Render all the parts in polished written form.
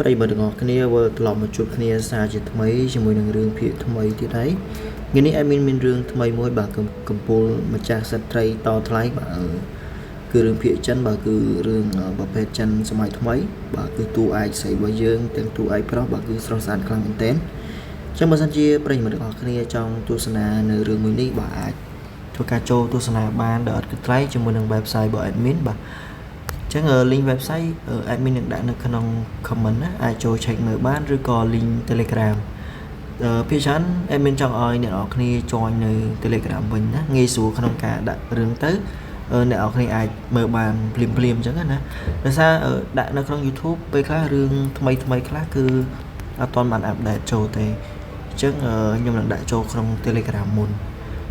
ប្រិយមិត្តទាំងអស់គ្នាវិលត្រឡប់មកជួបគ្នាសារជាថ្មីជាមួយនឹងរឿងភាគថ្មីទៀតហើយថ្ងៃនេះ admin មានរឿងថ្មីមួយបាទកំពូលម្ចាស់ស្ត្រីតថ្លៃបាទគឺរឿងភាគចិនបាទគឺរឿងប្រភេទចិនសម័យថ្មីបាទគឺតួឯកស្រីរបស់យើងទាំងតួឯកប្រុសបាទគឺស្រស់ស្អាតខ្លាំងមែនទែនចឹងបើសិនជាប្រិយមិត្តទាំងអស់គ្នាចង់ទស្សនានៅរឿងមួយនេះបាទអាចធ្វើការចូលទស្សនាបានដោយអត់គិតថ្លៃជាមួយនឹង website របស់ admin បាទចឹង link website admin នឹងដាក់នៅក្នុង comment ណាអាចចូល check មើលបានឬក៏ link Telegram ភាគច្រើន admin ចង់ឲ្យអ្នកនរគ្នា join នៅ Telegram វិញណាងាយស្រួលក្នុងការដាក់រឿងទៅអ្នកនរគ្នាអាចមើលបានភ្លាមភ្លាមអញ្ចឹងណាដោយសារដាក់នៅក្នុង YouTube ពេលខ្លះរឿងថ្មីថ្មីខ្លះគឺអត់ទាន់បាន update ចូលទេអញ្ចឹងខ្ញុំនឹងដាក់ចូលក្នុង Telegram មុន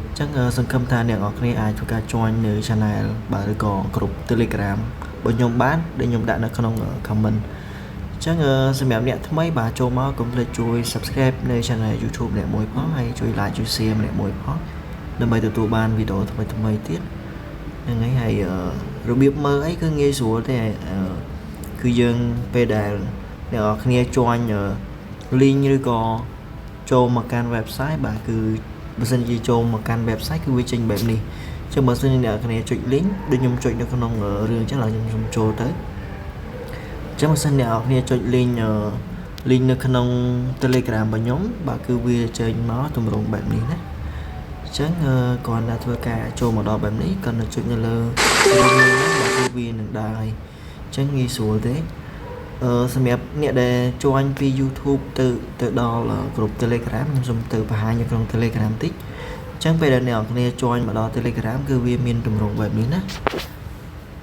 អញ្ចឹងសង្ឃឹមថាអ្នកនរគ្នាអាចធ្វើការ join នៅ channel បាទឬក៏ក្រុម Telegram បើខ្ញុំបានដែលខ្ញុំដាក់នៅក្នុង comment អញ្ចឹងសម្រាប់អ្នកថ្មីបាទចូលមកកុំភ្លេចជួយ subscribe នៅ channel YouTube អ្នកមួយផងហើយជួយ like ជួយ share ម្នាក់មួយផងដើម្បីទទួលបានវីដេអូថ្មីថ្មីទៀតហ្នឹងហើយហើយរបៀបមើលអីគឺងាយស្រួលទេគឺយើងពេលដែលអ្នកនរគ្នា join link ឬក៏ចូលមកកាន់ website បាទគឺបើសិនជាចូលមកកាន់ website គឺវាចេញបែបនេះចឹងបើសិនជាអ្នកគ្នាចុច link ដូចខ្ញុំចុចនៅក្នុងរឿងអញ្ចឹងឡើយខ្ញុំចូលទៅចឹងបើសិនអ្នកនរគ្នាចុច link នៅក្នុង Telegram របស់ខ្ញុំបាទគឺវាចេញមកទម្រង់បែបនេះណាអញ្ចឹងគ្រាន់តែធ្វើការចូលមកដល់បែបនេះគ្រាន់តែចុចនៅលើរឿងហ្នឹងបាទគឺវានឹងដើរហើយអញ្ចឹងងាយស្រួលទេអឺសម្រាប់អ្នកដែល join ពី YouTube ទៅទៅដល់ក្រុម Telegram ខ្ញុំសូមទៅបង្ហាញនៅក្នុង Telegram តិចអញ្ចឹងពេលដែលអ្នកនរគ្នា join មកដល់ Telegram គឺវាមានទម្រង់បែបនេះណា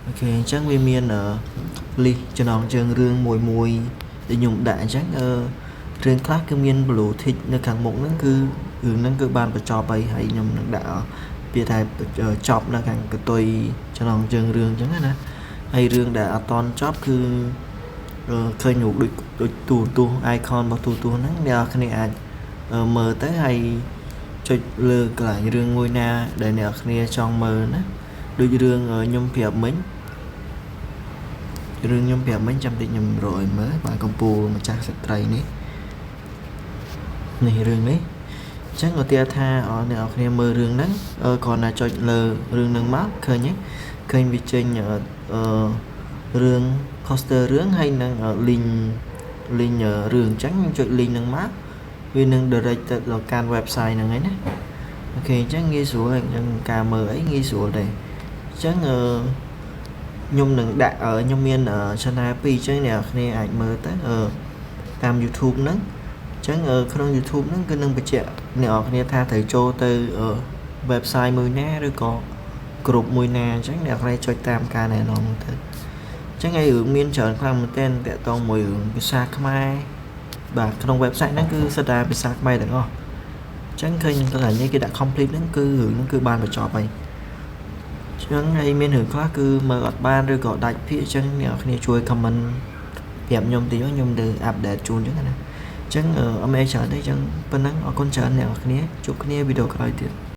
OK អញ្ចឹងវាមាន list ចំណងជើងរឿងមួយមួយ ដែលខ្ញុំដាក់អញ្ចឹងអឺរឿងខ្លះគឺមាន blue tick នៅខាងមុខហ្នឹងគឺរឿងហ្នឹងគឺបានបញ្ចប់ហើយហើយខ្ញុំនឹងដាក់ពាក្យថាចប់នៅខាងកន្ទុយចំណងជើងរឿងអញ្ចឹងណាហើយរឿងដែលអត់តន់ចប់គឺឃើញរូបដូចដូចទូរទស្សន៍ icon របស់ទូរទស្សន៍ហ្នឹងអ្នកនរគ្នាអាចមើលទៅហើយចុចលើកន្លែងរឿងមួយណាដែលអ្នកនរគ្នាចង់មើលណាដូចរឿងខ្ញុំប្រាប់មិញរឿងខ្ញុំប្រាប់មិញចាំតិចខ្ញុំរកឲ្យមើលបាទកំពូលម្ចាស់ស្ត្រីនេះនេះរឿងនេះអញ្ចឹងឧទាហរណ៍ថាអ្នកនរគ្នាមើលរឿងហ្នឹងគ្រាន់តែចុចលើរឿងហ្នឹងមកឃើញទេឃើញវាចេញអឺរឿង poster រឿងហើយនឹង link រឿងអញ្ចឹងខ្ញុំចុច link ហ្នឹងមកវានឹង direct ទៅដល់កាន់ website ហ្នឹងហើយណា OK អញ្ចឹងងាយស្រួលហើយអញ្ចឹងការមើលអីងាយស្រួលដែរអញ្ចឹងអឺខ្ញុំនឹងដាក់ខ្ញុំមាន channel 2អញ្ចឹងអ្នកនរគ្នាអាចមើលទៅតាម YouTube ហ្នឹងអញ្ចឹងក្នុង YouTube ហ្នឹងគឺនឹងបញ្ជាក់អ្នកនរគ្នាថាត្រូវចូលទៅ website មួយណាឬក៏ក្រុមមួយណាអញ្ចឹងអ្នកនរគ្នាចុចតាមការណែនាំហ្នឹងទៅអញ្ចឹងហើយរឿងមានច្រើនខ្លាំងមែនទែនតាក់ទងមួយរឿងភាសាខ្មែរបាទក្នុង website ហ្នឹងគឺសុទ្ធតែភាសាខ្មែរទាំងអស់អញ្ចឹងឃើញកន្លែងនេះគេដាក់ complete ហ្នឹងគឺរឿងហ្នឹងគឺបានបញ្ចប់ហើយអញ្ចឹងហើយមានរឿងខ្លះគឺមើលអត់បានឬក៏ដាច់ភាគអញ្ចឹងអ្នកនរគ្នាជួយ comment ប្រាប់ខ្ញុំតិចខ្ញុំទៅ update ជូនអញ្ចឹងណាអញ្ចឹងអត់មានអីច្រើនទេអញ្ចឹងប៉ុណ្ណឹងអរគុណច្រើនអ្នកនរគ្នាជួបគ្នាវីដេអូក្រោយទៀត។